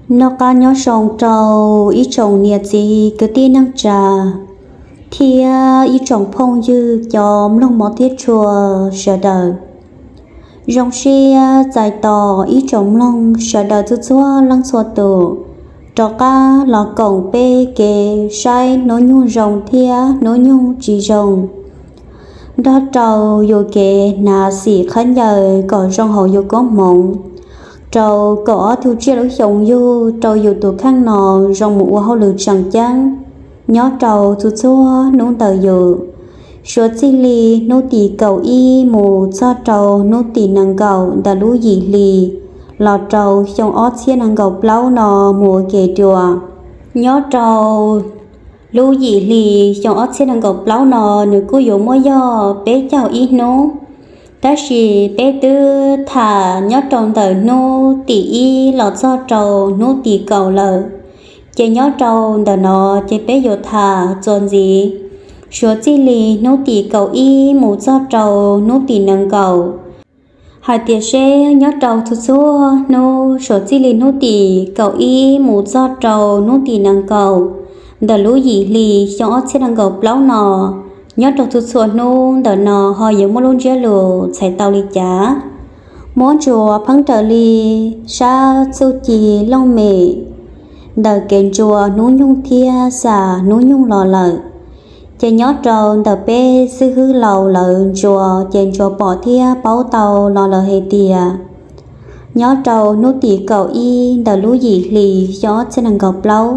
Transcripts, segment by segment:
Noj qab nyob zoo rau ib tsoom niam txiv kwv tij neej tsa thiab ib tsoom phooj ywg cov mloog mov thiab tshua sawv daws. Zoo siab txais tos ib tsoom mloog sawv daws txhua txhua leej txhua tus rov qab los koom peb kev saib hnub nyoog zoo thiab hnub nyoog tsis zoo, nrog rau yus kev hnav xim khaub ncaws kom zoo hauv yus koob hmoov rau kaum ob tug tsiaj lub xyoo yug rau yus tus kheej no zoo mus ua hauj lwm tseem ceeb nyob rau txhua txhua hnub ntawm yus, suav txij li hnub tim kaum ib mus txog rau hnub tim nees nkaum ntawm lub yim hli los rau xyoo ob txhiab nees nkaum plaub no mus ua ke dua. Nyob rau lub yim hli xyoo ob txhiab nees nkaum plaub no nws kuj yuav muaj yog peb caug ib hnub, tab sis peb twb tham nyob rau ntawm hnub tim ib los txog rau hnub tim kaum lawm. Ces nyob rau ntawm no ces peb yuav tham txuas ntxiv suav txij li hnub tim kaum ib mus txog rau hnub tim nees nkaum. Hais tias seb nyob rau txhua txhua hnub suav txij li hnub tim kaum ib mus txog rau hnub tim nees nkaum ntawm lub yim hli xyoo ob txhiab nees nkaum plaub no, nyob rau txhua txhua hnub ntawm no ho yuav muaj lub ntsiab lus txhais tau li cas? Muab ntsuas pheeb raws li sab txuj ci looj mem ntawm kev ntsuas hnub nyoog thiab xam hnub nyoog los lawm. Ces nyob rau ntawm peb xib hwb laus lawv ntsuas ces ntsuas pom thiab paub tau los lawm hais tias nyob rau hnub tim kaum ib ntawm lub yim hli xyoo ob txhiab nees nkaum plaub,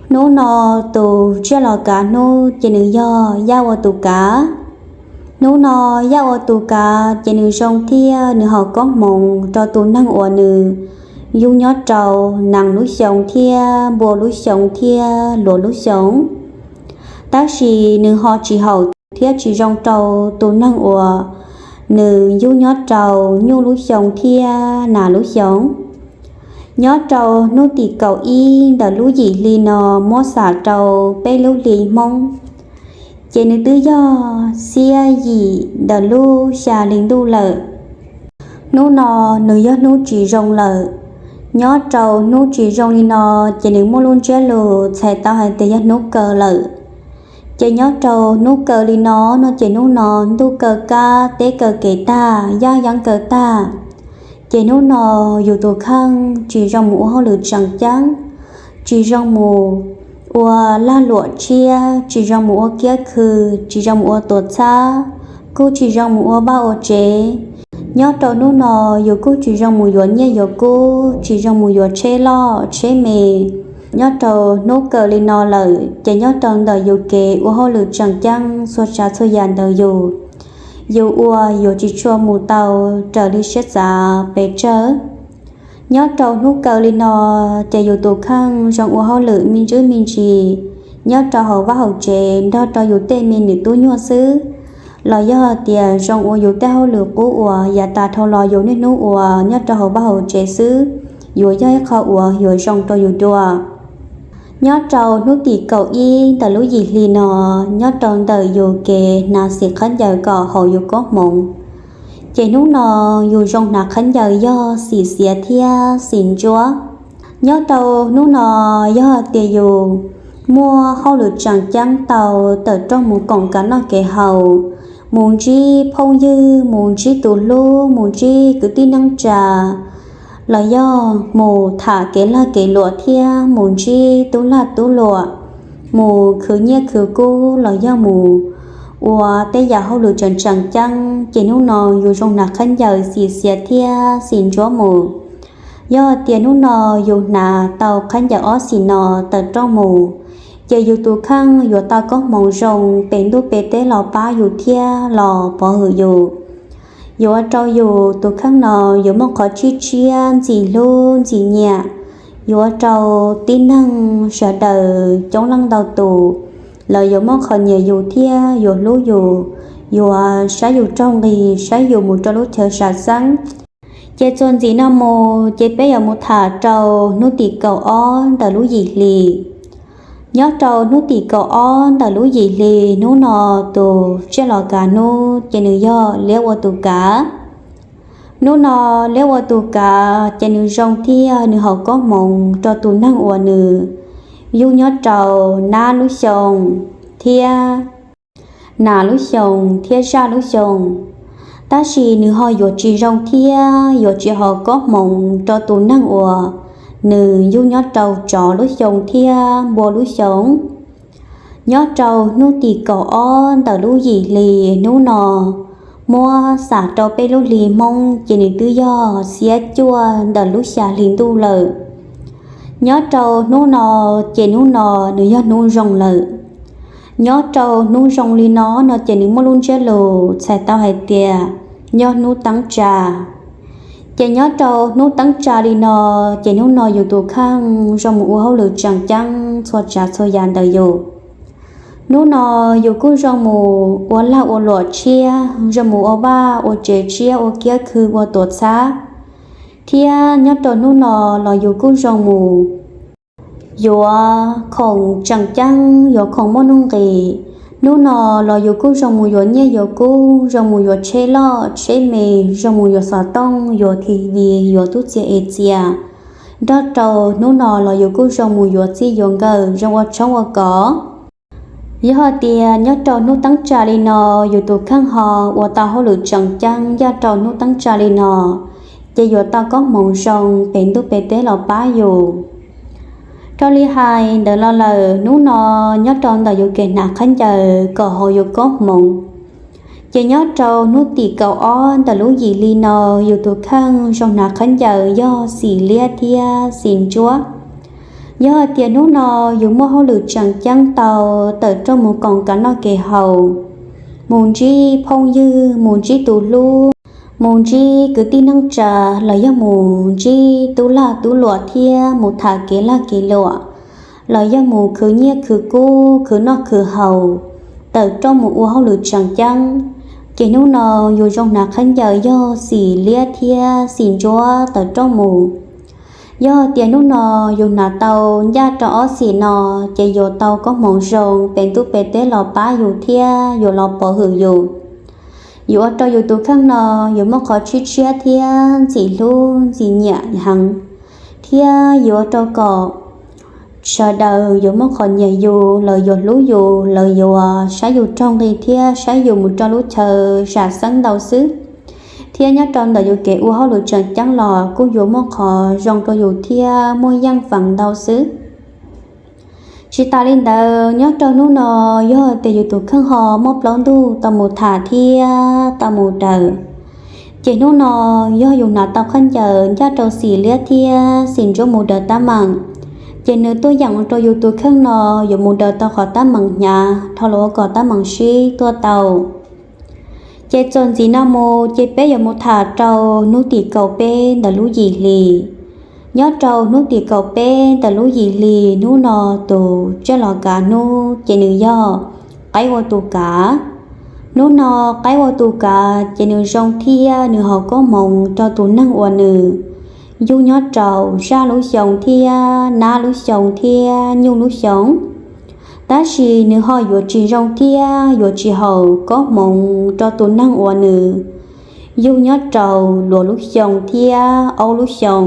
hnub no tus tsiaj los kav hnub ces nws yog yaj ua tus kav. Hnub no yaj ua tus kav ces nws zoo thiab nws haum koob hmoov rau tus neeg uas nws yug nyob rau nees lub xyoo thiab npua lub xyoo thiab luav lub xyoo. Tab sis nws ho tsis haum thiab tsis zoo rau tus neeg uas nws yug nyob rau nyuj lub xyoo thiab nas lub xyoo. Nyob rau hnub tim kaum ib ntawm lub yim hli no muab xam rau peb lub hli Hmoob, ces nws twb yog xiab yim ntawm lub xya hli ntuj lawm. Hnub no nws yog hnub tsis zoo lawm. Nyob rau hnub tsis zoo li no, ces nws muaj lub ntsiab lus txhais tau hais tias yog hnub kaw lawm. Ces nyob rau hnub kaw li no, no ces hnub no ntuj kaw kab teb kaw kev tag, yaj yeeb kaw tag. Ces hnub no yus tus kheej tsis zoo mus ua hauj lwm tseem ceeb, tsis zoo mus ua lag luam tshiab, tsis zoo mus ua kiab khw, tsis zoo mus ua tuam txhab, kuj tsis zoo mus ua vaj ua tsev. Nyob rau hnub no yus kuj tsis zoo mus yuav nyiaj yuav kub, tsis zoo mus yuav tsheb loj tsheb me. Nyob rau hnub kaw li no lawm ces nyob rau ntawm yus kev ua hauj lwm tseem ceeb txhua tsav txhua yam ntawm yus, yus ua yuav tsis tshua mus tau raws li siab xav pes tsawg. Nyob rau hnub kaw li no, ces yus tus kheej zoo ua hauj lwm me ntsis me ntsis nyob rau hauv vaj hauv tsev nrog rau yus tej me nus tub nyuag xwb, los yog tias zoo ua yus tej hauj lwm qub uas yav tas dhau los yus niaj hnub ua nyob rau hauv vaj hauv tsev xwb, yuav yog ib qho uas yuav zoo rau yus dua. Nyob rau hnub tim kaum ib ntawm lub yim hli no, nyob rau ntawm yus kev hnav xim khaub ncaws kom haum yus koob hmoov, ces hnub no yus zoo hnav khaub ncaws yog xim xiav thiab xim ntsuab. Nyob rau hnub no, yog tias yus muaj hauj lwm tseem ceeb tau tawm rooj mus koom kev noj kev haus, mus ntsib phooj ywg, mus ntsib tus hlub, mus ntsib kwv tij neej tsa, los yog mus tham kev lag kev luam thiab mus ntsib tub lag tub luam, mus khwv nyiaj khwv kub los yog mus ua tej yam hauj lwm tseem tseem ceeb, ces hnub no yus zoo hnav khaub ncaws xim xiav thiab xim ntsuab mus. Yog tias hnub no yus hnav tau khaub ncaws ob xim no tawm rooj mus, ces yus tus kheej yuav tau koob hmoov zoo pes ntuj pes teb los pab yus thiab los pov hwm yus. Yuav ua rau yus tus kheej no yuav muaj qhov tsib tshiab ntxim hlub ntxim nyiam, yuav ua rau tib neeg sawv daws coob leej ntau tus, lawv yuav muaj qhov nyiam yus thiab yuav hlub yus, yuav saib yus raug nqis, saib yus mus rau lub chaw sam xeeb. Ces txuas ntxiv no mus ces peb yuav mus tham rau hnub tim kaum ob ntawm lub yim hli. Nyob rau hnub tim kaum ob ntawm lub yim hli, hnub no tus tsiaj los kav hnub ces nws yog liab ua tus kav. Hnub no liab ua tus kav ces nws zoo thiab nws haum koob hmoov rau tus neeg uas nws yug nyob rau nab lub xyoo thiab nas lub xyoo thiab zaj lub xyoo, tab sis nws ho yuav tsis zoo thiab yuav tsis haum koob hmoov rau tus neeg uas nws yug nyob rau tsov lub xyoo thiab npua lub xyoo. Nyob rau hnub tim kaum ob ntawm lub yim hli, hnub no muab xam rau peb lub hli Hmoob ces nws twb yog xiab cuaj ntawm lub xya hli ntuj lawm. Nyob rau hnub no ces hnub no nws yog hnub zoo lawm. Nyob rau hnub zoo li no no ces nws muaj lub ntsiab lus txhais tau hais tias yog hnub teeb tsa. Ces nyob rau hnub teeb tsa li no, ces hnub no yus tus kheej zoo mus ua hauj lwm tseem ceeb txhua tsav txhua yam ntawm yus. Hnub no yus kuj zoo mus ua lag ua luam tshiab, zoo mus ua vaj ua tsev tshiab, ua kiab khw ua tuam txhab, thiab nyob rau hnub no los yus kuj zoo mus yuav khoom tseem ceeb, yuav khoom muaj nuj nqis. Hnub no los yus kuj zoo mus yuav nyiaj yuav kub, zoo mus yuav tsheb loj tsheb me, zoo mus yuav xov tooj, yuav T V, yuav tub txias ev txias. Nrog rau hnub no los yus kuj zoo mus yuav txij yuav nkawm, zoo ua tshoob ua kos. Yog hais tias nyob rau hnub teeb tsa li no yus tus kheej ho ua tau hauj lwm tseem ceeb ncaj rau hnub teeb tsa li no, ces yuav tau koob hmoov zoo pem ntuj pem teb los pab yus. Raws li hais ntawd los lawm, hnub no nyob rau ntawm yus kev hnav khaub ncaws kom haum yus koob hmoov, ces nyob rau hnub tim kaum ob ntawm lub yim hli no yus tus kheej zoo hnav khaub ncaws yog xim liab thiab xim ntsuab. Yog hais tias hnub no yus muaj hauj lwm tseem ceeb tau, tawm rooj mus koom kev noj kev haus, mus ntsib phooj ywg, mus ntsib tus hlub, mus ntsib kwv tij neej tsa, los yog mus ntsib tub lag tub luam thiab mus tham kev lag kev luam, los yog mus khwv nyiaj khwv kub khwv noj khwv haus, tawm rooj mus ua hauj lwm tseem ceeb, ces hnub no yus zoo hnav khaub ncaws yog xim liab thiab xim ntsuab tawm rooj mus. Yog tias hnub no yus hnav tau ncaj rau ob xim no, ces yuav tau koob hmoov zoo pem ntuj pem teb los pab yus thiab yuav los pov hwm yus. Yuav ua rau yus tus kheej no yuav muaj qhov tshiab tshiab thiab ntxim hlub ntxim nyiam heev, thiab yuav ua rau kom sawv daws yuav muaj qhov nyiam yus, lawv yuav hlub yus, lawv yuav saib yus raug nqi thiab saib yus mus rau lub chaw zam xeeb ntau xwb. Thiab nyob rau ntawm yus kev ua hauj lwm tseem ceeb los kuj yuav muaj qhov zoo rau yus thiab muaj yeej feem ntau xwb. Tsis tas li ntawd, nyob rau hnub no yog tias yus tus kheej ho muaj plaub ntug tau mus tham thiab tau mus daws, ces hnub no yog yus hnav tau khaub ncaws ncaj rau xim liab thiab xim ntsuab mus daws tab meeg, ces nws tuaj yeem rau yus tus kheej no yuav mus daws tau qhov tab meeg hnyav dhau los ua kom tab meeg sib tuaj tau. Ces txuas ntxiv no mus ces peb yuav mus tham rau hnub tim kaum peb ntawm lub yim hli. Nyob rau hnub tim kaum peb ntawm lub yim hli, hnub no tus tsiaj los kav hnub ces nws yog qaib ua tus kav. Hnub no qaib ua tus kav ces nws zoo thiab nws haum koob hmoov rau tus neeg uas nws yug nyob rau zaj lub xyoo thiab nab lub xyoo thiab nyuj lub xyoo. Tab sis nws ho yuav tsis zoo thiab yuav tsis haum koob hmoov rau tus neeg uas nws yug nyob rau luag lub xyoo thiab aub lub xyoo.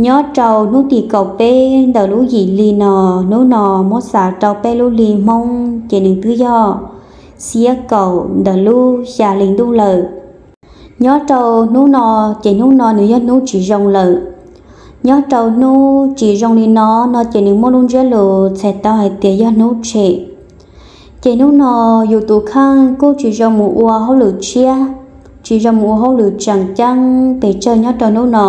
Nyob rau hnub tim kaum peb ntawm lub yim hli no, hnub no muab xav rau peb lub hli Hmoob ces nws twb yog xiab kaum ntawm lub xya hli ntuj lawm. Nyob rau hnub no, ces hnub no nws yog hnub tsis zoo lawm. Nyob rau hnub tsis zoo li no no ces nws muaj lub ntsiab lus txhais tau hais tias yog hnub tshem. Ces hnub no yus tus kheej kuj tsis zoo mus ua hauj lwm tshiab, tsis zoo mus ua hauj lwm tseem ceeb pes tsawg nyob rau hnub no.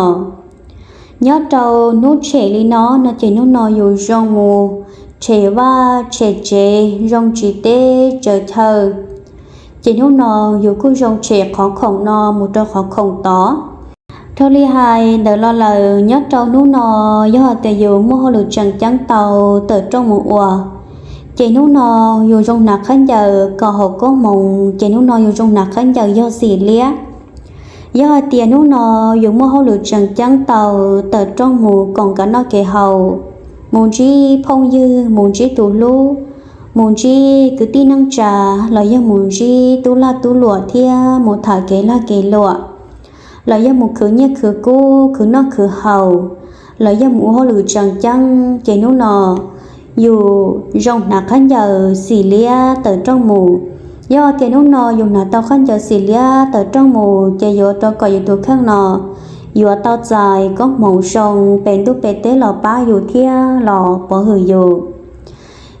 Nyob rau hnub tshem li no no ces hnub no yus zoo mus tshem vaj tshem tsev, zoo tsis teb tsaws chaw. Ces hnub no yus kuj zoo tshem qhov khoom no mus rau qhov khoom tod. Dhau li hais ntawd los lawm, nyob rau hnub no yog tias yus muaj hauj lwm tseem ceeb tau, tawm rooj mus ua, ces hnub no yus zoo hnav khaub ncaws kom haum koob hmoov, ces hnub no yus zoo hnav khaub ncaws yog xim liab. Yog hais tias hnub no yus muaj hauj lwm tseem ceeb tau, tawm rooj mus koom kev noj kev haus, mus ntsib phooj ywg, mus ntsib tus hlub, mus ntsib kwv tij neej tsa, los yog mus ntsib tub lag tub luam thiab mus tham kev lag kev luam, los yog mus khwv nyiaj khwv kub, khwv noj khwv haus, los yog mus ua hauj lwm tseem ceeb, ces hnub no yus zoo hnav khaub ncaws xim liab tawm rooj mus. Yog tias hnub no yus hnav tau khaub ncaws xim liab tawm rooj mus, ces yuav rau kom yus tus kheej no yuav tau txais koob hmoov zoo pem ntuj pem teb los pab yus thiab los pov hwm yus.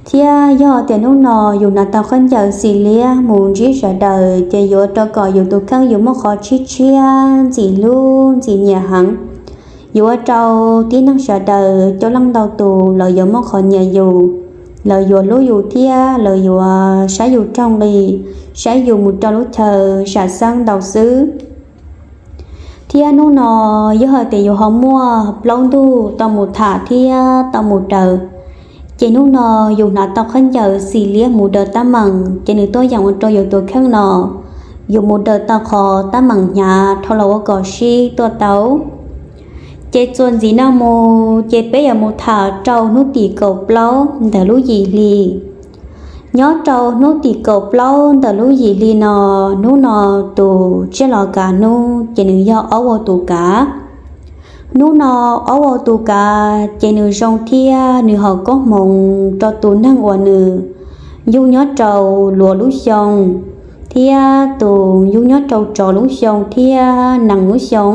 Thiab yog tias hnub no yus hnav tau khaub ncaws xim liab mus ntsib sawv daws, ces yuav rau kom yus tus kheej yus muaj qhov tshiab tshiab ntxim hlub ntxim nyiam heev. Yuav ua rau tib neeg sawv daws coob leej ntau tus lawv yuav muaj qhov nyiam yus, lawv yuav hlub yus thiab lawv yuav saib yus raug nqi, saib yus mus rau lub chaw sam xeeb ntau xwb. Thiab hnub no yog hais tias yus ho muaj plaub ntug tau mus tham thiab tau mus daws, ces hnub no yus hnav tau khaub ncaws xim liab mus daws tab meeg, ces nws tuaj yeem ua rau yus tus kheej no yus mus daws tau qhov tab meeg hnyav dhau los ua kom sib tuaj tau. Ces txuas ntxiv no mus ces peb yuav mus tham rau hnub tim kaum plaub ntawm lub yim hli. Nyob rau hnub tim kaum plaub ntawm lub yim hli no, hnub no tus tsiaj los kav hnub ces nws yog ob ua tus kav. Hnub no ob ua tus kav ces nws zoo thiab nws haum koob hmoov rau tus neeg uas nws yug nyob rau luag lub xyoo, thiab tus yug nyob rau tsov lub xyoo thiab nees lub xyoo.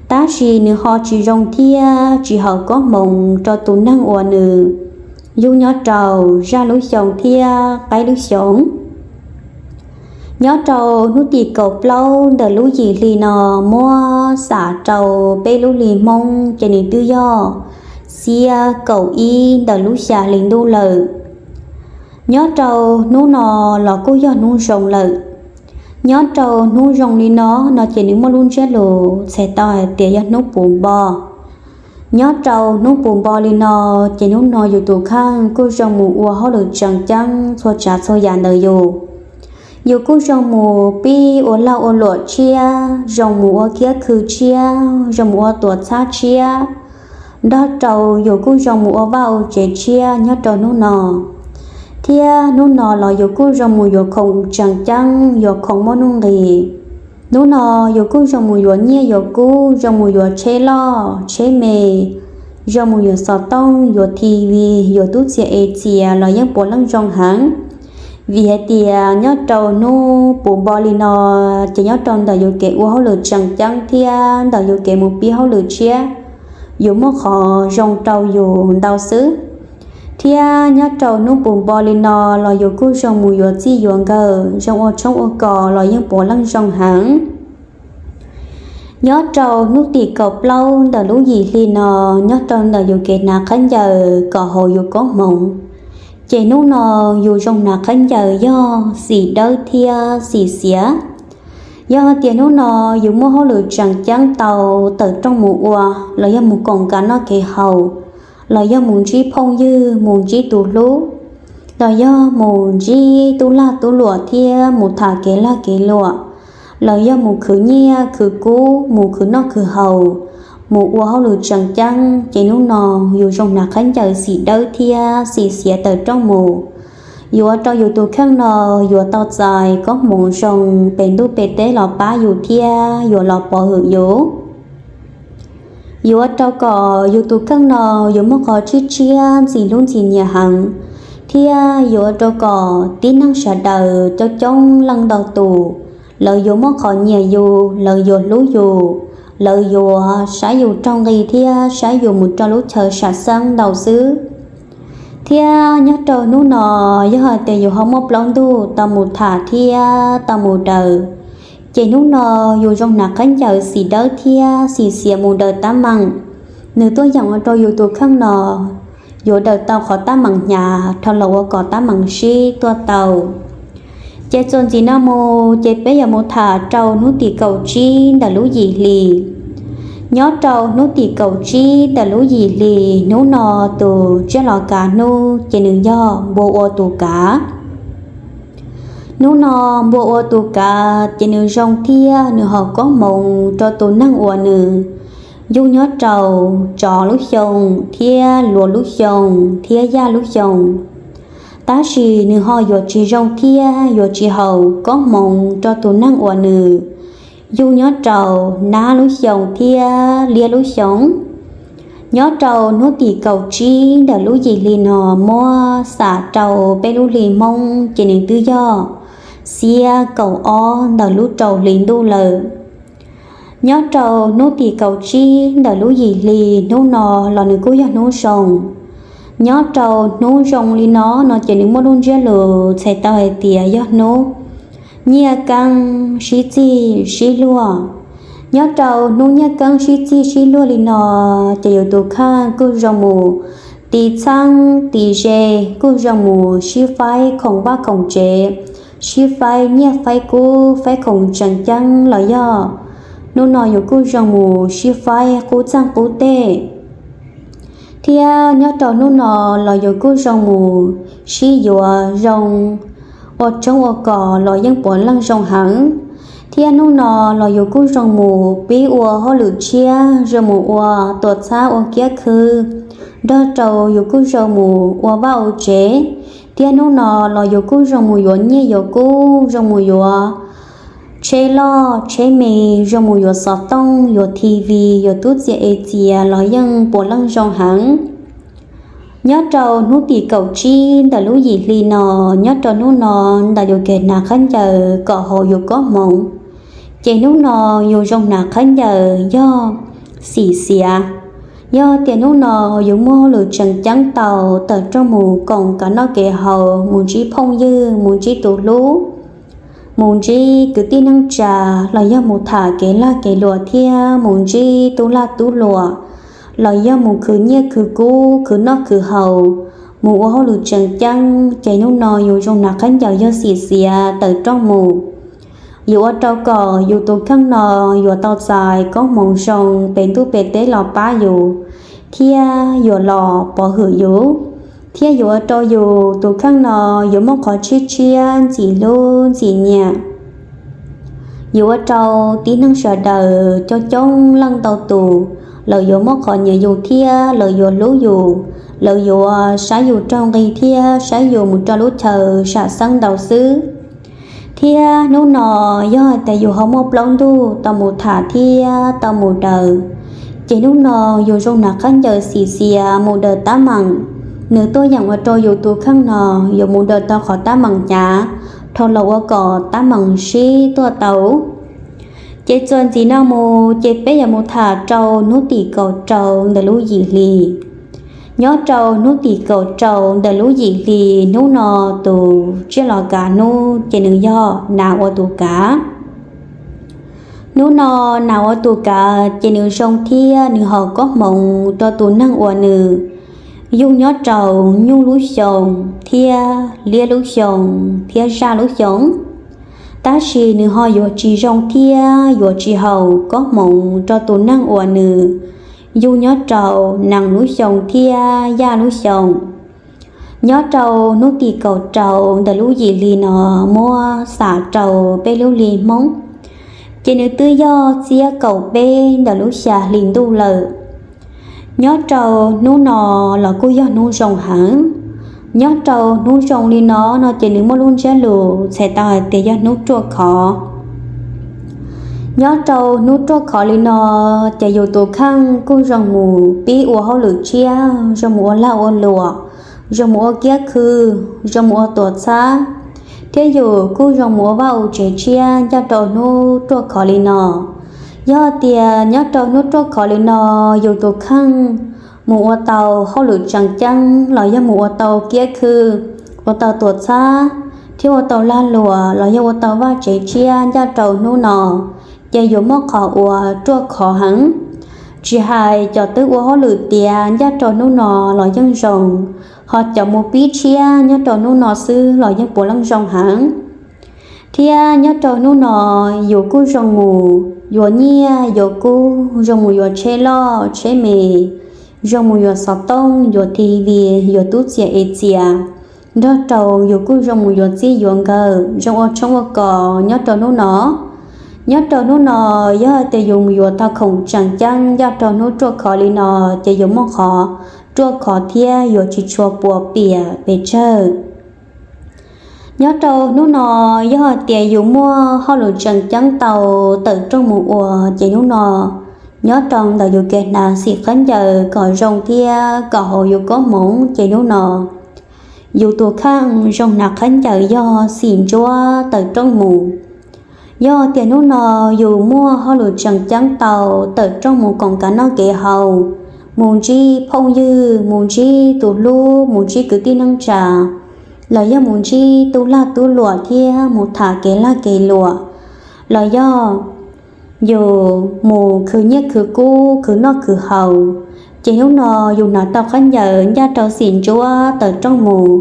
Tab sis nws ho tsis zoo thiab tsis haum koob hmoov rau tus neeg uas nws yug nyob rau zaj lub xyoo thiab qaib lub xyoo. Nyob rau hnub tim kaum plaub ntawm lub yim hli no, muab xam rau peb lub hli Hmoob ces nws twb yog xiab kaum ib ntawm lub xya hli ntuj lawm. Nyob rau hnub no los kuj yog hnub zoo lawm. Nyob rau hnub zoo li no, no ces nws muaj lub ntsiab lus txhais tau hais tias yog hnub puv npo. Nyob rau hnub puv npo li no, ces hnub no yus tus kheej kuj zoo mus ua hauj lwm tseem ceeb txhua tsav txhua yam ntawm yus. Yus kuj zoo mus pib ua lag ua luam tshiab, zoo mus ua kiab khw tshiab, zoo mus ua tuam txhab tshiab, nrog rau yus kuj zoo mus ua vaj ua tsev tshiab nyob rau hnub no. Thiab hnub no los yus kuj zoo mus yuav khoom tseem ceeb, yuav khoom muaj nuj nqis. Hnub no yus kuj zoo mus yuav nyiaj yuav kub, zoo mus yuav tsheb loj tsheb me, zoo mus yuav xov tooj, yuav T V, yuav tub txiav ev txias los yeej puav leej zoo heev. Vim hais tias nyob rau hnub puv npo li no, ces nyob rau ntawm yus kev ua hauj lwm tseem ceeb thiab ntawm yus kev mus pib hauj lwm tshiab, yus muaj qhov zoo rau yus ntau xwb. Thiab nyob rau hnub puv npo li no los yus kuj zoo mus yuav txij yuav nkawm, zoo ua tshoob ua kos los yeej puav leej zoo heev. Nyob rau hnub tim kaum plaub ntawm lub yim hli no, nyob rau ntawm yus kev hnav khaub ncaws kom haum yus koob hmoov, ces hnub no yus zoo hnav khaub ncaws yog xim dawb thiab xim xiav. Yog tias hnub no yus muaj hauj lwm tseem ceeb tau tawm rooj mus ua, los yog mus koom kev noj kev haus, los yog mus ntsib phooj ywg, mus ntsib tus hlub, los yog mus ntsib tub lag tub luam thiab mus tham kev lag kev luam, los yog mus khwv nyiaj khwv kub, mus khwv noj khwv haus, mus ua hauj lwm tseem ceeb, ces hnub no yus zoo hnav khaub ncaws xim dawb thiab xim xiav tawm rooj mus, yuav ua rau yus tus kheej no yuav tau txais koob hmoov zoo pem ntuj pem teb los pab yus thiab yuav los pov hwm yus. Yuav ua rau kom yus tus kheej no yuav muaj qhov tshiab tshiab ntxim hlub ntxim nyiam heev, thiab yuav ua rau kom tib neeg sawv daws coob coob leej ntau tus, lawv yuav muaj qhov nyiam yus, lawv yuav hlub yus, lawv yuav saib yus raug nqi thiab saib yus mus rau lub chaw sam xeeb ntau xwb. Thiab nyob rau hnub no, yog hais tias yus ho muaj plaub ntug tau mus tham thiab tau mus daws, ces hnub no yus zoo hnav khaub ncaws xim dawb thiab xim xiav mus daws tab meeg, nws tuaj yeem ua rau yus tus kheej no yuav daws tau qhov tab meeg hnyav dhau los ua kom tab meeg sib tuaj tau. Ces txuas ntxiv no mus ces peb yuav mus tham rau hnub tim kaum tsib ntawm lub yim hli. Nyob rau hnub tim kaum tsib ntawm lub yim hli, hnub no tus tsiaj los kav hnub ces nws yog npua ua tus kav. Hnub no npua ua tus kav ces nws zoo thiab nws haum koob hmoov rau tus neeg uas nws yug nyob rau tsov lub xyoo thiab luag lub xyoo thiab yaj lub xyoo. Tab sis nws ho yuav tsis zoo thiab yuav tsis haum koob hmoov rau tus neeg uas nws Yug nyob rau nab lub xyoo thiab liab lub xyoo. Nyob rau hnub tim kaum tsib ntawm lub yim hli no muab xam rau peb lub hli Hmoob ces nws twb yog xiab kaum ob ntawm lub rau hli ntuj lawm. Nyob rau hnub tim kaum tsib ntawm lub yim hli hnub no los nws kuj yog hnub zoo. Nyob rau hnub zoo li no no ces nws muaj lub ntsiab lus txhais tau hais tias yog hnub nyiaj keeb sib txig sib luag. Nyob rau hnub nyiaj keeb sib txig sib luag li no ces yus tus kheej kuj zoo mus tiv txheeb tiv ze, kuj zoo mus sib faib khoom vaj khoom tsev, sib faib nyiaj faib kub, faib khoom tseem ceeb los yog hnub no yus kuj zoo mus sib faib qub txeeg qub teg. Thiab nyob rau hnub no los yus kuj zoo mus sib yuav zoo, ua tshoob ua kos los yeej puav leej zoo heev. Thiab hnub no los yus kuj zoo mus pib ua hauj lwm tshiab, zoo mus ua tuam txhab ua kiab khw, nrog rau yus kuj zoo mus ua vaj ua tsev. Thiab hnub no los yus kuj zoo mus yuav nyiaj yuav kub, zoo mus yuav tsheb loj tsheb me, zoo mus yuav xov tooj, yuav T V, yuav tub txias es txias los yeej puav leej zoo heev. Nyob rau hnub tim kaum tsib ntawm lub yim hli no, nyob rau hnub no ntawm yus kev hnav khaub ncaws kom haum yus koob hmoov, ces hnub no yus zoo hnav khaub ncaws yog xim xiav. Yog tias hnub no yus muaj hauj lwm tseem ceeb tau tawm rooj mus koom kev noj kev haus, mus ntsib phooj ywg, mus ntsib tus hlub, mus ntsib kwv tij neej tsa, los yog mus tham kev lag kev luam thiab mus ntsib tub lag tub luam, los yog mus khwv nyiaj khwv kub khwv noj khwv haus, mus ua hauj lwm tseem ceeb, ces hnub no yus zoo hnav khaub ncaws yog xim xiav tawm rooj mus. Yus ua rau kom yus tus kheej no yuav tau txais koob hmoov zoo pem ntuj pem teb los pab yus, thiab yuav los pov hwm yus, thiab yuav ua rau yus tus kheej no yuav muaj qhov tshiab tshiab ntxim hlub ntxim nyiam. Yuav ua rau tib neeg sawv daws coob coob leej ntau tus, lawv yuav muaj qhov nyiam yus thiab lawv yuav hlub yus, lawv yuav saib yus raug nqi thiab saib yus mus rau lub chaw sam xeeb ntau xwb. Thiab hnub no yog hais tias yus ho muaj plaub ntug tau mus tham thiab tau mus daws, ces hnub no yus zoo hnav khaub ncaws xim xiav mus daws tab meeg. Nws tuaj yeem ua rau yus tus kheej no yuav mus daws tau qhov tab meeg hnyav, dhau los ua kom tab meeg sib tuaj tau. Ces txuas ntxiv no mus ces peb yuav mus tham rau hnub tim kaum rau ntawm lub yim hli. Nyob rau hnub tim kaum rau ntawm lub yim hli hnub no tus tsiaj los kav hnub ces nws yog nas ua tus kav. Hnub no nas ua tus kav ces nws zoo thiab nws haum koob hmoov rau tus neeg uas nws yug nyob rau nyuj lub xyoo thiab liab lub xyoo thiab zaj lub xyoo. Tab sis nws ho yuav tsis zoo thiab yuav tsis haum koob hmoov rau tus neeg uas nws yug nyob rau nees lub xyoo thiab yaj lub xyoo. Nyob rau hnub tim kaum rau ntawm lub yim hli no muab xam rau peb lub hli Hmoob, ces nws twb yog txhiab kaum peb ntawm lub xya hli ntuj lawm. Nyob rau hnub no los kuj yog hnub zoo heev. Nyob rau hnub zoo li no no ces nws muaj lub ntsiab lus txhais tau hais tias yog hnub ruaj khov. Nyob rau hnub ruaj khov li no ces yus tus kheej kuj zoo mus pib ua hauj lwm tshiab, zoo mus ua lag ua luam, zoo mus ua kiab khw, zoo mus ua tuam txhab, thiab yus kuj zoo mus ua vaj ua tsev tshiab ncaj rau hnub ruaj khov li no. Yog tias nyob rau hnub ruaj khov li no yus tus kheej mus ua tau hauj lwm tseem ceeb los yog mus ua tau kiab khw, ua tau tuam txhab, thiab ua tau lag luam los yog ua tau vaj tsev tshiab ncaj rau hnub no, ces yuav muaj qhov uas ruaj khov heev. Tsis hais cov twb ua hauj lwm tiav ncaj rau hnub no los yeej zoo, ho cov mus pib tshiab nyob rau hnub no xwb los yeej puav leej zoo heev. Thiab nyob rau hnub no yus kuj zoo mus yuav nyiaj yuav kub, zoo mus yuav tsheb loj tsheb me, zoo mus yuav xov tooj, yuav T V, yuav tub txias es txias, nrog rau yus kuj zoo mus yuav txij yuav nkawm, zoo ua tshoob ua kos nyob rau hnub no. Nyob rau hnub no, yog hais tias yus mus yuav tau khoom tseem ceeb ncaj rau hnub ruaj khov li no, ces yuav muaj qhov ruaj khov thiab yuav tsis tshua puas piam pes tsawg. Nyob rau hnub no, yog tias yus muaj hauj lwm tseem ceeb tau tawm rooj mus ua, ces hnub no nyob rau ntawm yus kev hnav xim khaub ncaws kom zoo thiab kom haum yus koob hmoov, ces hnub no yus tus kheej zoo hnav khaub ncaws yog xim ntsuab tawm rooj mus. Yog tias hnub no yus muaj hauj lwm tseem ceeb tau tawm rooj mus koom kev noj kev haus, mus ntsib phooj ywg, mus ntsib tus hlub, mus ntsib kwv tij neej tsa, los yog mus ntsib tub lag tub luam thiab mus tham kev lag kev luam, los yog yus mus khwv nyiaj khwv kub khwv noj khwv haus, ces hnub no yus hnav tau khaub ncaws ncaj rau xim ntsuab tawm rooj mus,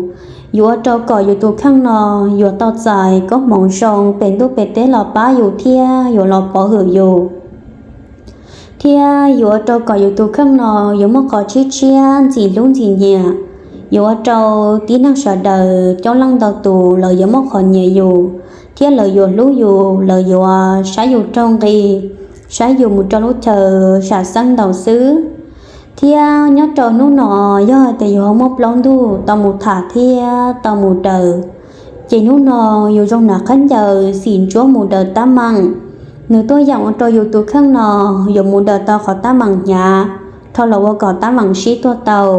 yuav ua rau kom yus tus kheej no yuav tau txais koob hmoov zoo pem ntuj pem teb los pab yus thiab yuav los pov hwm yus, thiab yuav ua rau kom yus tus kheej no yuav muaj qhov tshiab tshiab ntxim hlub ntxim nyiam, yuav ua rau tib neeg sawv daws coob leej ntau tus lawv yuav muaj qhov nyiam yus, thiab lawv yuav hlub yus, lawv yuav saib yus raug nqi, saib yus mus rau lub chaw sam xeeb ntau xwb. Thiab nyob rau hnub no, yog tias yus ho muaj plaub ntug tau mus tham thiab tau mus daws, ces hnub no yus zoo hnav khaub ncaws xim ntsuab mus daws tab meeg. Nws tuaj yeem ua rau yus tus kheej no yuav mus daws tau qhov tab meeg hnyav, dhau los ua kom tab meeg sib tuaj tau.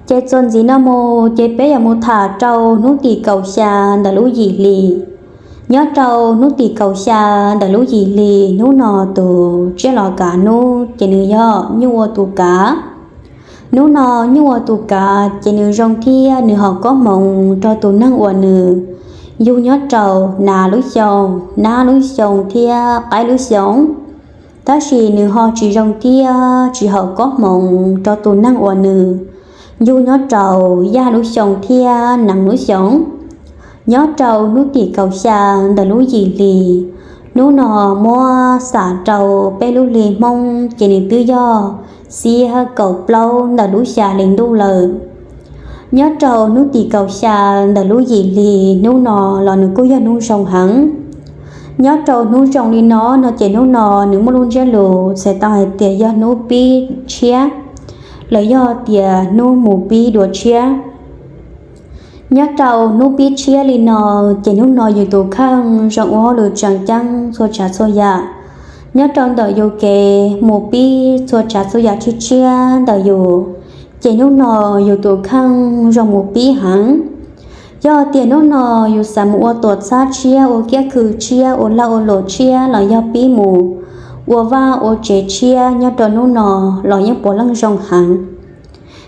Ces txuas ntxiv no mus ces peb yuav mus tham rau hnub tim kaum xya ntawm lub yim hli. Nyob rau hnub tim kaum xya ntawm lub yim hli, hnub no tus tsiaj los kav hnub ces nws yog nyuj ua tus kav. Hnub no nyuj ua tus kav ces nws zoo thiab nws haum koob hmoov rau tus neeg uas nws yug nyob rau hnav lub xyoo, nab lub xyoo thiab qaib lub xyoo. Tab sis nws ho tsis zoo thiab tsis haum koob hmoov rau tus neeg uas nws yug nyob rau yaj lub xyoo thiab nees lub xyoo. Nyob rau hnub tim kaum xya ntawm lub yim hli, hnub no muab xam rau peb lub hli Hmoob ces nws twb yog xiab kaum plaub ntawm lub xya hli ntuj lawm. Nyob rau hnub tim kaum xya ntawm lub yim hli, hnub no los nws kuj yog hnub zoo heev. Nyob rau hnub zoo li no no ces hnub no nws muaj lub ntsiab lus txhais tau hais tias yog hnub pib tshiab, los yog tias hnub mus pib dua tshiab. Nyob rau hnub pib tshiab li no, ces hnub no yus tus kheej zoo ua hauj lwm tseem ceeb txhua tsav txhua yam. Nyob rau ntawm yus kev mus pib txhua tsav txhua yam tshiab tshiab ntawm yus, ces hnub no yus tus kheej zoo mus pib heev. Yog tias hnub no yus xav mus ua tuam txhab tshiab, ua kiab khw tshiab, ua laj ua luam tshiab, los yog pib mus ua vaj ua tsev tshiab, nyob rau hnub no los yeej puav leej zoo heev.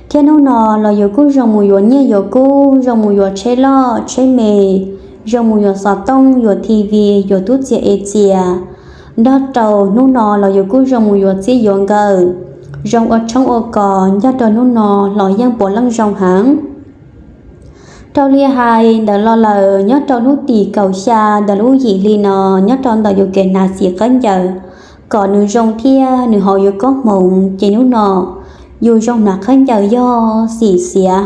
Thiab hnub no los yus kuj zoo mus yuav nyiaj yuav kub, zoo mus yuav tsheb loj tsheb me, zoo mus yuav xov tooj, yuav T V, yuav tub txias ev txias. Nrog rau hnub no los yus kuj zoo mus yuav txij yuav nkawm, zoo ua tshoob ua kos, nyob rau hnub no los yeej puav leej zoo heev. Raws li hais ntawd los lawm, nyob rau hnub tim kaum xya ntawm lub yim hli no, nyob rau ntawm yus kev hnav xim khaub ncaws kom nws zoo thiab nws haum yus koob hmoov, ces hnub no yus zoo hnav khaub ncaws yog xim xiav.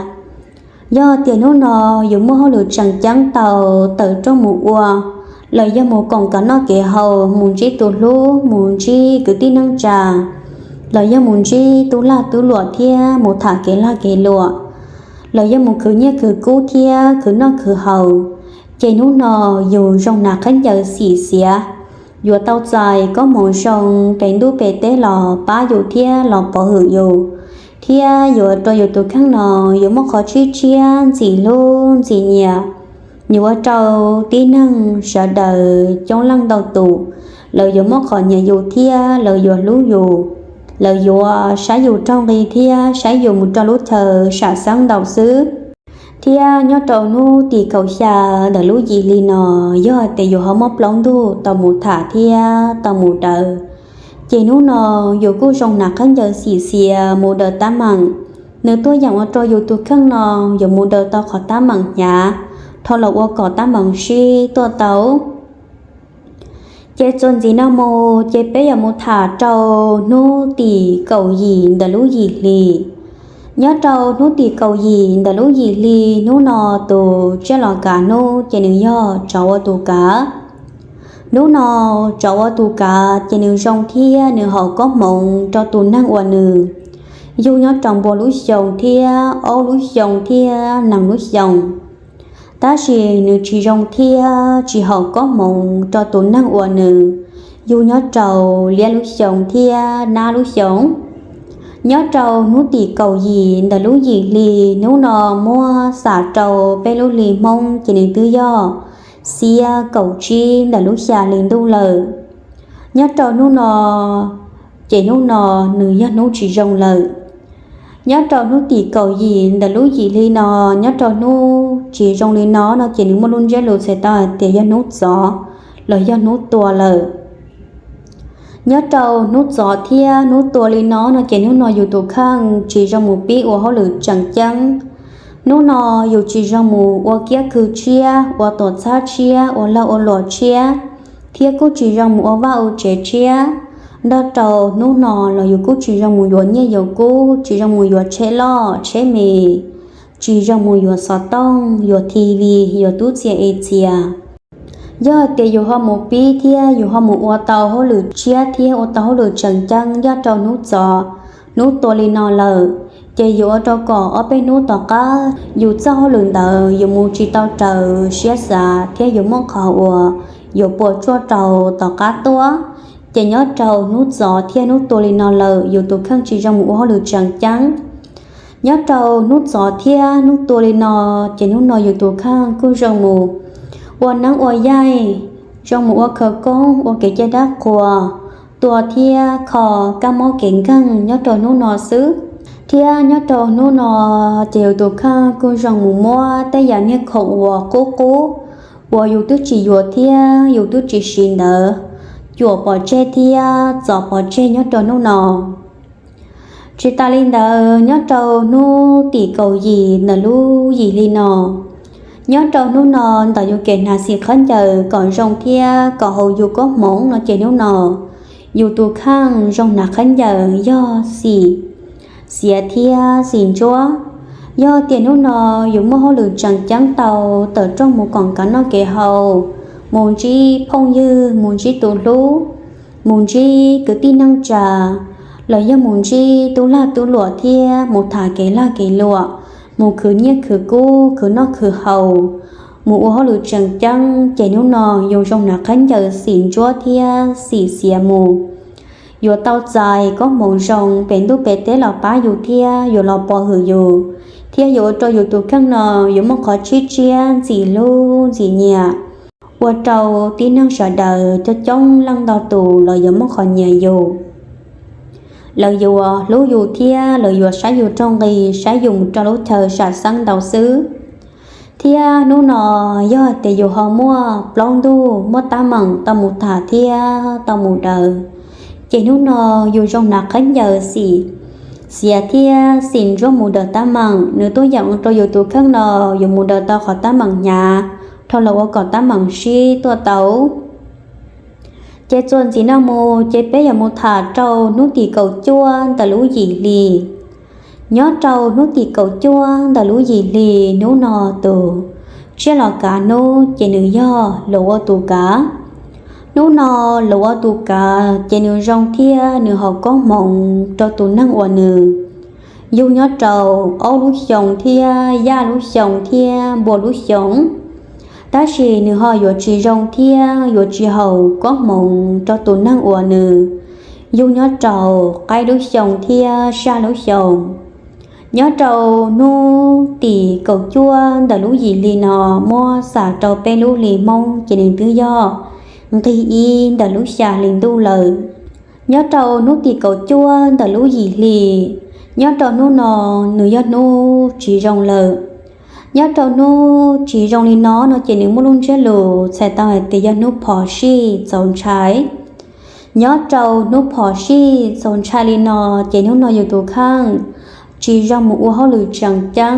Yog tias hnub no yus muaj hauj lwm tseem ceeb tau tawm rooj mus ua, los yog mus koom kev noj kev haus, mus ntsib tus hlub, mus ntsib kwv tij neej tsa, los yog mus ntsib tub lag tub luam thiab mus tham kev lag kev luam, los yog mus khwv nyiaj khwv kub thiab khwv noj khwv haus, ces hnub no yus zoo hnav khaub ncaws xim xiav, yuav tau txais koob hmoov zoo pem ntuj pem teb los pab yus thiab los pov hwm yus, thiab yuav rau yus tus kheej no yuav muaj qhov tshiab tshiab ntxim hlub ntxim nyiam. Yuav ua rau tib neeg sawv daws coob leej ntau tus, lawv yuav muaj qhov nyiam yus thiab lawv yuav hlub yus, lawv yuav saib yus raug nqi thiab saib yus mus rau lub chaw sam xeeb ntau xwb. Thiab nyob rau hnub tim kaum xya ntawm lub yim hli no, yog tias yus ho muaj plaub ntug tau mus tham thiab tau mus daws, ces hnub no yus kuj zoo hnav khaub ncaws xim xiav mus daws tab meeg. Nws tuaj yeem ua rau yus tus kheej no yuav mus daws tau qhov tab meeg hnyav, dhau los ua kom tab meeg sib tuaj tau. Ces txuas ntxiv no mus ces peb yuav mus tham rau hnub tim kaum yim ntawm lub yim hli. Nyob rau hnub tim kaum yim ntawm lub yim hli, hnub no tus tsiaj los kav hnub ces nws yog tsov ua tus kav. Hnub no tsov ua tus kav ces nws zoo thiab nws haum koob hmoov rau tus neeg uas nws yug nyob rau npua lub xyoo thiab ob lub xyoo thiab nees lub xyoo. Tab sis nws tsis zoo thiab tsis haum koob hmoov rau tus neeg uas nws yug nyob rau liab lub xyoo thiab nab lub xyoo. Nyob rau hnub tim kaum yim ntawm lub yim hli, hnub no muab xam rau peb lub hli Hmoob ces nws twb yog xiab kaum tsib ntawm lub xya hli ntuj lawm. Nyob rau hnub no, ces hnub no nws yog hnub tsis zoo lawm. Nyob rau hnub tim kaum yim ntawm lub yim hli no, nyob rau hnub tsis zoo li no no ces nws muaj lub ntsiab lus txhais tau hais tias yog hnub txov los yog hnub tua lawm. Nyob rau hnub txov thiab hnub tua li no no ces hnub no yus tus kheej tsis zoo mus pib ua hauj lwm tseem ceeb. Hnub no yus tsis zoo mus ua kiab khw tshiab, ua tuam txhab tshiab, ua lag ua luam tshiab, thiab kuj tsis zoo mus ua vaj ua tsev tshiab. Nrog rau hnub no los yus kuj tsis zoo mus yuav nyiaj yuav kub, tsis zoo mus yuav tsheb loj tsheb me, tsis zoo mus yuav xov tooj, yuav T V, yuav tub txia e txia. Yog hais tias yus ho mus pib thiab yus ho mus ua tau hauj lwm tshiab thiab ua tau hauj lwm tseem ceeb nyob rau hnub txov, hnub tua li no lawm, ces yuav ua rau kom ob peb hnub tom qab yus txoj hauj lwm ntawd yuav mus tsis tau raws siab xav thiab yuav muaj qhov uas yuav puas tsuaj rau tom qab tuaj. Ces nyob rau hnub txov thiab hnub tua li no lawm, yus tus kheej tsis zoo mus ua hauj lwm tseem ceeb. Nyob rau hnub txov thiab hnub tua li no, ces hnub no yus tus kheej kuj zoo mus ua neeb ua yaig, zoo mus ua khawv koob, ua kev cai dab qhuas, tua thiab kho kab mob kev nkeeg nyob rau hnub no xwb. Thiab nyob rau hnub no, ces yus tus kheej kuj zoo mus muab tej yam niag khoom uas qub qub uas yus twb tsis yuav thiab yus twb tsis siv ntawd cuam pov tseg thiab txov pov tseg nyob rau hnub no. Tsis tas li ntawd, nyob rau hnub tim kaum yim ntawm lub yim hli no, nyob rau hnub no ntawm yus kev hnav xim khaub ncaws kom zoo thiab kom haum yus koob hmoov no ces hnub no yus tus kheej zoo hnav khaub ncaws yog xim xiav thiab xim ntsuab. Yog tias hnub no yus muaj hauj lwm tseem ceeb tau, tawm rooj mus koom kev noj kev haus, mus ntsib phooj ywg, mus ntsib tus hlub, mus ntsib kwv tij neej tsa, los yog mus ntsib tub lag tub luam thiab mus tham kev lag kev luam, mus khwv nyiaj khwv kub, khwv noj khwv haus, mus ua hauj lwm tseem ceeb, ces hnub no yus zoo hnav khaub ncaws xim ntsuab thiab xim xiav mus, yuav tau txais koob hmoov zoo pem ntuj pem teb los pab yus thiab yuav los pov hwm yus, thiab yuav ua rau yus tus kheej no yuav muaj qhov tshiab tshiab ntxim hlub ntxim nyiam, ua rau tib neeg sawv daws coob coob leej ntau tus los yuav muaj qhov nyiam yus. Lawv yuav hlub yus thiab lawv yuav saib yus raug nqi, saib yus mus rau lub chaw sam xeeb ntau xwb. Thiab hnub no, yog tias yus ho muaj plaub ntug, muaj tab meeg tau mus tham thiab tau mus daws, ces hnub no yus zoo hnav khaub ncaws xim xiav thiab xim ntsuab mus daws tab meeg, nws tuaj yeem rau yus tus kheej no yuav mus daws tau qhov tab meeg hnyav, dhau los ua kom tab meeg sib tuaj tau. Ces txuas ntxiv no mus ces peb yuav mus tham rau hnub tim kaum cuaj ntawm lub yim hli. Nyob rau hnub tim kaum cuaj ntawm lub yim hli, hnub no tus tsiaj los kav hnub ces nws yog luav ua tus kav. Hnub no luav ua tus kav ces nws zoo thiab nws haum koob hmoov rau tus neeg uas nws yug nyob rau aub lub xyoo thiab yaj lub xyoo thiab npua lub xyoo. Tab sis nws ho yuav tsis zoo thiab yuav tsis haum koob hmoov rau tus neeg uas nws yug nyob rau qaib lub xyoo thiab saj lub xyoo. Nyob rau hnub tim kaum cuaj ntawm lub yim hli no muab xam rau peb lub hli Hmoob ces nws twb yog nqig ib ntawm lub xya hli ntuj lawm. Nyob rau hnub tim kaum cuaj ntawm lub yim hli, nyob rau hnub no nws yog hnub tsis zoo lawm. Nyob rau hnub tsis zoo li no no ces nws muaj lub ntsiab lus txhais tau hais tias yog hnub phom sij txaus ntshai. Nyob rau hnub phom sij txaus ntshai li no ces hnub no yus tus kheej tsis zoo mus ua hauj lwm tseem ceeb,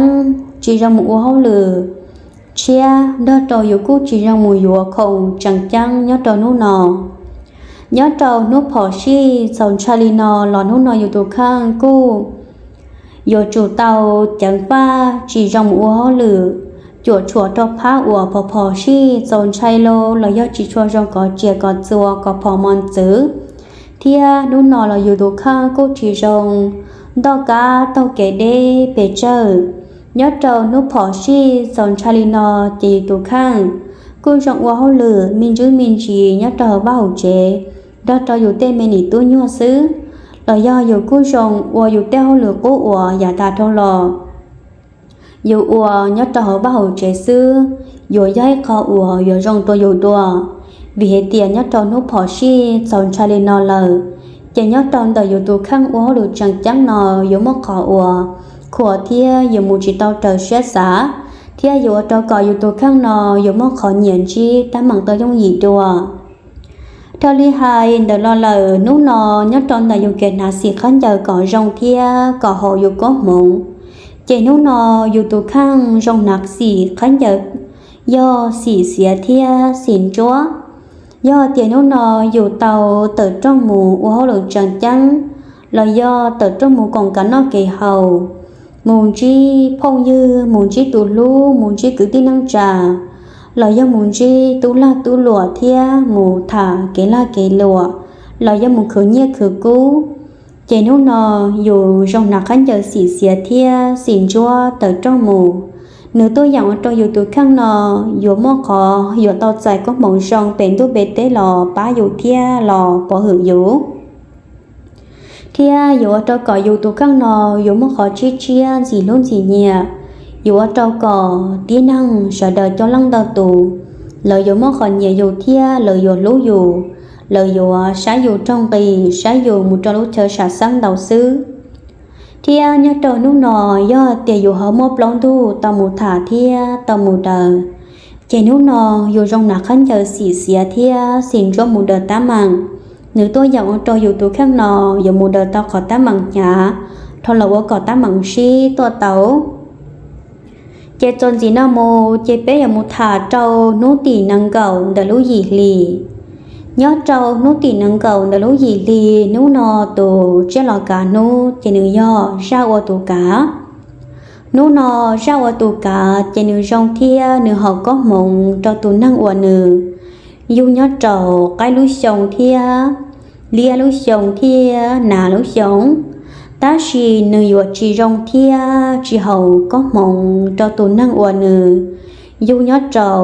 tsis zoo mus ua hauj lwm tshiab, nrog rau yus kuj tsis zoo mus yuav khoom tseem ceeb nyob rau hnub no. Nyob rau hnub phom sij txaus ntshai li no los hnub no yus tus kheej kuj yuav tsum tau ceev faj, tsis zoo mus ua hauj lwm cuam tshuam rau phab uas phom phom sij txaus ntshai los los yog tsis tshua zoo kov tsiaj kov txuas kov phom mos txwv, thiab hnub no los yus tus kheej kuj tsis zoo ntoj kab taug kev deb pes tsawg. Nyob rau hnub phom sij txaus ntshai li no, ces yus tus kheej kuj zoo ua hauj lwm me ntsis me ntsis nyob rau hauv vaj hauv tsev nrog rau yus tej me niam tub nyuag xwb, los yog yus kuj zoo ua yus tej hauj lwm qub uas yav tas dhau los yus ua nyob rau hauv vaj hauv tsev xwb, yuav yog ib qho uas yuav zoo rau yus dua. Vim hais tias nyob rau hnub phom sij txaus ntshai li no lawm, ces nyob rau ntawm yus tus kheej ua hauj lwm tseem ceeb no yuav muaj qhov uas khuam thiab yuav mus tsis tau raws siab xav, thiab yuav ua rau kom yus tus kheej no yuav muaj qhov nyiam ntsib teeb meem tau yooj yim dua. Dhau li hais ntawd los lawm, hnub no nyob rau ntawm yus kev hnav xim khaub ncaws kom zoo thiab kom haum yus koob hmoov, ces hnub no yus tus kheej zoo hnav xim khaub ncaws yog xim xiav thiab xim ntsuab. Yog tias hnub no yus tau tawm rooj mus ua hauj lwm tseem ceeb, los yog tawm rooj mus koom kev noj kev haus, mus ntsib phooj ywg, mus ntsib tus hlub, mus ntsib kwv tij neej tsa, los yog mus ntsib tub lag tub luam thiab mus tham kev lag kev luam, los yog mus khwv nyiaj khwv kub, ces hnub no yus zoo hnav khaub ncaws xim xiav thiab xim ntsuab tawm rooj mus, nws tuaj yeem ua rau yus tus kheej no yuav muaj qhov yuav tau txais koob hmoov zoo pem ntuj pem teb los pab yus thiab los pov hwm yus, thiab yuav ua rau kom yus tus kheej no yuav muaj qhov tsib tshiab ntxim hlub ntxim nyiam, yuav ua rau kom tib neeg sawv daws coob leej ntau tus, lawv yuav muaj qhov nyiam yus thiab lawv yuav hlub yus, lawv yuav saib yus raug nqis, saib yus mus rau lub chaw sam xeeb ntau xwb. Thiab nyob rau hnub no, yog tias yus ho muaj plaub ntug tau mus tham thiab tau mus daws, ces hnub no yus zoo hnav khaub ncaws xim xiav thiab xim ntsuab mus daws teeb meem, nws tuaj yeem ua rau yus tus kheej no yuav mus daws tau qhov teeb meem hnyav, dhau los ua kom teeb meem sib tuaj tau. Ces txuas ntxiv no mus ces peb yuav mus tham rau hnub tim nees nkaum ntawm lub yim hli. Nyob rau hnub tim nees nkaum ntawm lub yim hli, hnub no tus tsiaj los kav hnub ces nws yog zaj ua tus kav. Hnub no zaj ua tus kav ces nws zoo thiab nws haum koob hmoov rau tus neeg uas nws yug nyob rau qaib lub xyoo thiab liab lub xyoo thiab nas lub xyoo, tab sis nws yuav tsis zoo thiab tsis haum koob hmoov rau tus neeg uas nws yug nyob rau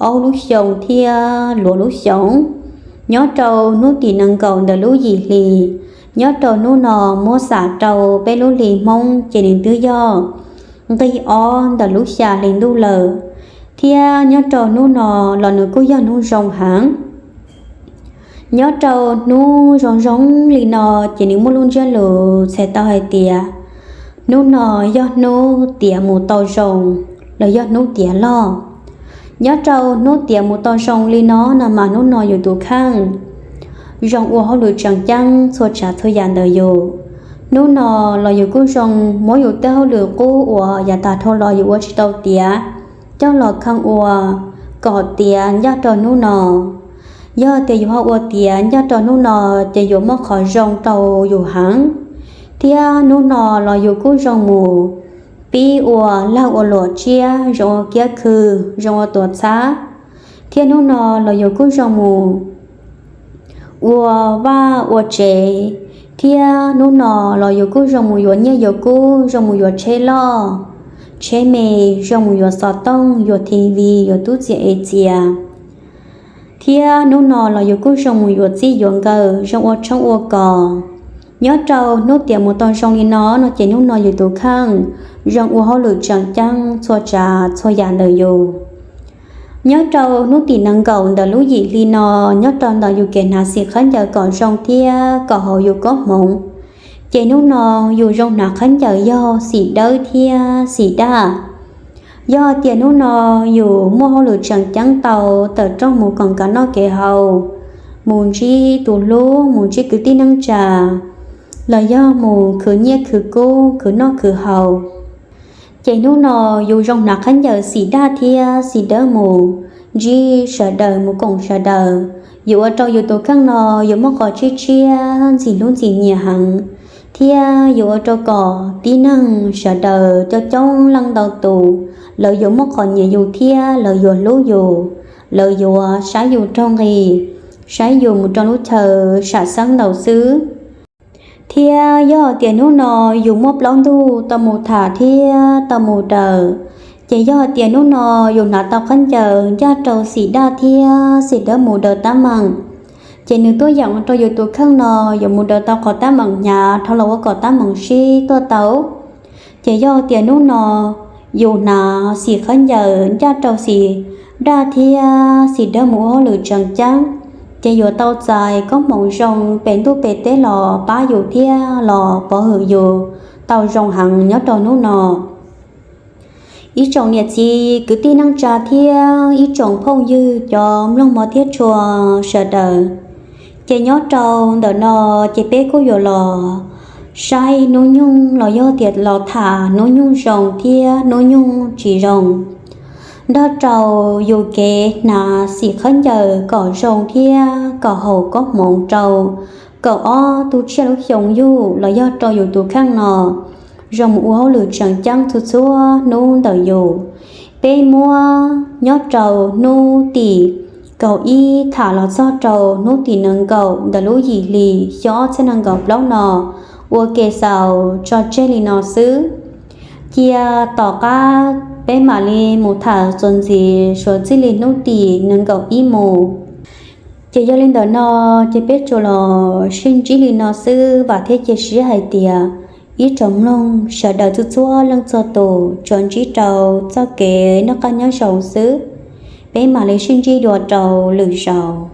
aub lub xyoo thiab luav lub xyoo. Nyob rau hnub tim nees nkaum ntawm lub yim hli, nyob rau hnub no muab xam rau peb lub hli Hmoob ces nws twb yog nqig ob ntawm lub xya hli ntuj lawm, thiab nyob rau hnub no los nws kuj yog hnub zoo heev. Nyob rau hnub zoo zoo li no ces nws muaj lub ntsiab lus txhais tau hais tias hnub no yog hnub tiav mus tau zoo, los yog hnub tiav loj. Nyob rau hnub tiav mus tau zoo li no no mas hnub no yus tus kheej zoo ua hauj lwm tseem ceeb txhua tsav txhua yam ntawm yus. Hnub no los yus kuj zoo muab yus tej hauj lwm qub uas yav tas dhau los yus ua tsis tau tiav coj los kheej ua kom tiav ncaj rau hnub no. Yog tias yus ho ua tiav ncaj rau hnub no ces yuav muaj qhov zoo rau yus heev. Thiab hnub no los yus kuj zoo mus pib ua lag ua luam tshiab, zoo ua kiab khw, zoo ua tuav txhab. Thiab hnub no los yus kuj zoo mus ua vaj ua tsev, thiab hnub no los yus kuj zoo mus yuav nyiaj yuav kub, zoo mus yuav tsheb loj tsheb me, zoo mus yuav xov tooj, yuav T V, yuav tub txiav ev txiav. Thiab hnub no los yus kuj zoo mus yuav txij yuav nkawm, zoo ua tshoob ua kos. Nyob rau hnub tiav mus tau zoo li no no ces hnub no yus tus kheej zoo ua hauj lwm tseem ceeb txhua tsav txhua yam ntawm yus. Nyob rau hnub tim nees nkaum ntawm lub yim hli no, nyob rau ntawm yus kev hnav xim khaub ncaws kom zoo thiab kom haum yus koob hmoov, ces hnub no yus zoo hnav khaub ncaws yog xim dawb thiab xim daj. Yog tias hnub no yus muaj hauj lwm tseem ceeb tau tawm rooj mus koom kev noj kev haus, mus ntsib tus hlub, mus ntsib kwv tij neej tsa, los yog mus khwv nyiaj khwv kub khwv noj khwv haus, ces hnub no yus zoo hnav khaub ncaws xim daj thiab xim dawb mus ntsib sawv daws, mus koom sawv daws, yuav ua rau yus tus kheej no yuav muaj qhov tshiab tshiab ntxim hlub ntxim nyiam heev, thiab yuav ua rau kom tib neeg sawv daws coob coob leej ntau tus, lawv yuav muaj qhov nyiam yus thiab lawv yuav hlub yus, lawv yuav saib yus raug nqis, saib yus mus rau lub chaw sam xeeb ntau xwb. Thiab yog hais tias hnub no yus muaj plaub ntug tau mus tham thiab tau mus daws, ces yog hais tias hnub no yus hnav tau khaub ncaws ncaj rau xim daj thiab xim dawb mus daws tab meeg, ces nws tuaj yeem rau yus tus kheej no yuav mus daws tau qhov tab meeg hnyav dhau los ua kom tab meeg sib tuaj tau. Ces yog tias hnub no yus hnav xim khaub ncaws ncaj rau xim daj thiab xim dawb mus ua hauj lwm tseem ceeb, ces yuav tau txais koob hmoov zoo pem ntuj pem teb los pab yus thiab los pov hwm yus tau zoo heev nyob rau hnub no. Ib tsoom niam txiv kwv tij neej tsa thiab ib tsoom phooj ywg cov mloog mov thiab tshua sawv daws, ces nyob rau ntawm no ces peb kuj yuav los saib hnub nyoog los yog tias los tham hnub nyoog zoo thiab hnub nyoog tsis zoo nrog rau yus kev hnav xim khaub ncaws kom zoo thiab kom haum koob hmoov rau kaum ob tug tsiaj lub xyoo yug los yog rau yus tus kheej no zoo mus ua hauj lwm tseem ceeb txhua txhua hnub ntawm yus. Peb muab nyob rau hnub tim kaum ib tham los txog rau hnub tim nees nkaum ntawm lub yim hli xyoo ob txhiab nees nkaum plaub no ua ke xaus tso tseg li no xwb. Cia tom qab peb mam li mus tham txuas ntxiv suav txij li hnub tim nees nkaum ib mus. Ces yog li ntawm no, ces peb tsuas los sib ntsib li no xwb, vam thiab cia siab hais tias ib tsoom mloog sawv daws txhua txhua leej txhua tus tsuas ntsib rau txoj kev noj qab nyob zoo xwb. Peb mam li sib ntsib dua rau lwm zaus.